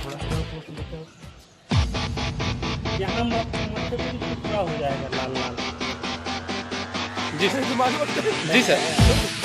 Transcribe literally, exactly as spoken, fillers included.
थोड़ा सा और पोस्ट लेते हैं। यहाँ मत, मत तो पूरा हो जाएगा लाल लाल। जी सर। जी सर।